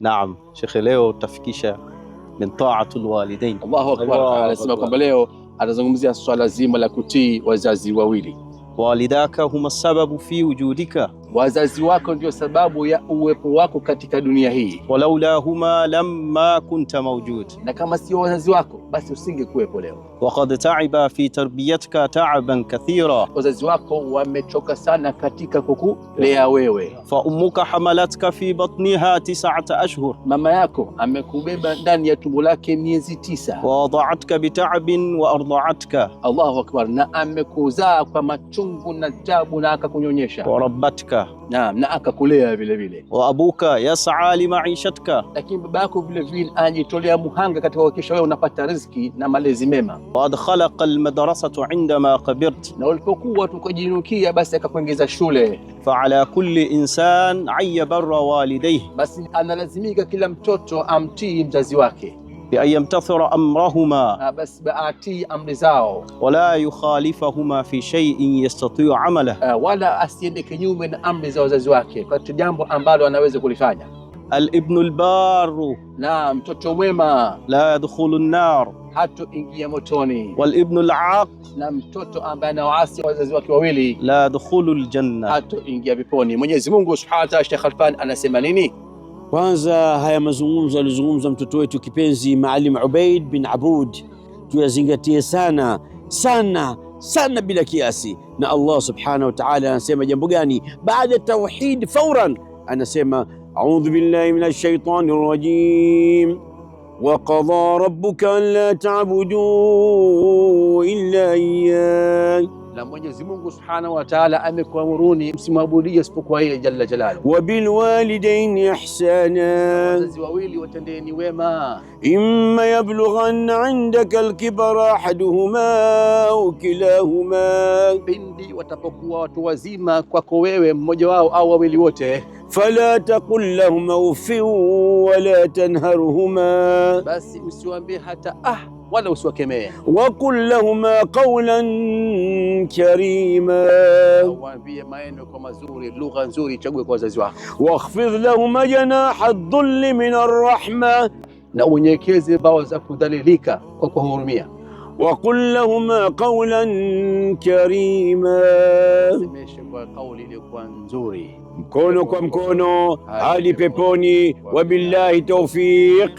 Naam, shekhe, leo tutafikisha min taatul walidain. Allahu akbar. Allahu Anasema akbar. Kwamba leo atazungumzia swala zima la kutii wazazi wawili. Walidaka huma sababu fi wujudika. Wazazi wako ndio sababu ya uwepo wako katika dunia hii, walaulahuma lamma kunta mawjud, na kama sio wazazi wako basi usingekuwepo leo. Waqad taiba fi tarbiyatika taaban kathira. Wazazi wako wamechoka sana katika kukulea wewe. Fa ummuka hamalatka fi batniha 9 ashhur. Mama yako amekubeba ndani ya tumbo lake miezi 9. Wawadaatka bitaabin wa ardaatka. Allahu akbar, na amekuzaa kwa machungu na tabu na akakunyonyesha. Warabbatka. Naam, na akakulea vile vile. Wa abuka yas'a limaishatka. Lakini baba yako vile vile anajitolea muhanga katika kuhakikisha wewe unapata riziki na malezi mema. Waadkhalaka almadrasatu indama kabirt. Na ulipokuwa tukajinukia, basi akakuingiza shule. Faala kulli insan an yabarra walidayhi. Basi analazimika kila mtoto amtii mzazi wake. Bian yamtathira amrahuma. Basi atii amri zao. Wala yukhalifahuma fi shay'in yastati'u amalah. Wala asiende kinyume na amri za wazazi wake katika jambo ambalo anaweza kulifanya. Alibnu albaru Na mtoto mwema la yadkhulu an-nar. Hatoingia motoni. Walibnu alaq Na mtoto ambaye anawaasi wazazi wake wawili la yadkhulu aljanna. Hatoingia peponi. Mwenyezi Mungu Subhanahu wa Ta'ala, Sheikh Khalfan anasema nini? Kwanza haya mazungumzo alizungumza mtoto wetu kipenzi Maalim Ubaid bin Abud tuyazingatie sana sana sana bila kiasi. Na Allah subhanahu wa ta'ala anasema jambo gani baada ya tauhid? Fauran anasema audhu billahi minash shaitani rajim wa qadha rabbuka alla ta'budu illa iyyah. Na Mwenyezi Mungu Subhanahu wa Ta'ala amekuamuruni msimwabudie isipokuwa yeye jalla jalaluhu. Wa bilwalidaini ihsana. Wazazi wawili watendeni wema. إما يبلغن عندك الكبر أحدهما أو كلاهما Pindi watapokuwa watu wazima kwako wewe, mmoja wao au wawili wote, فلا تقل لهما أف ولا تنهرهما basi usiwaambie hata ah, wala usiwakemee. وقل لهما قولا كريما. Waambie maneno kwa mazuri, lugha nzuri ichague kwa wazazi wako. واخفض لهما جناح الذل من الرحمة Na unyenyekeze bawa za kudhalilika kwa kuwahurumia. وقل لهما قولا كريما. Semeshe kwa kauli iliyokuwa nzuri. Mkono kwa mkono hadi peponi. Wabillahi taufiq.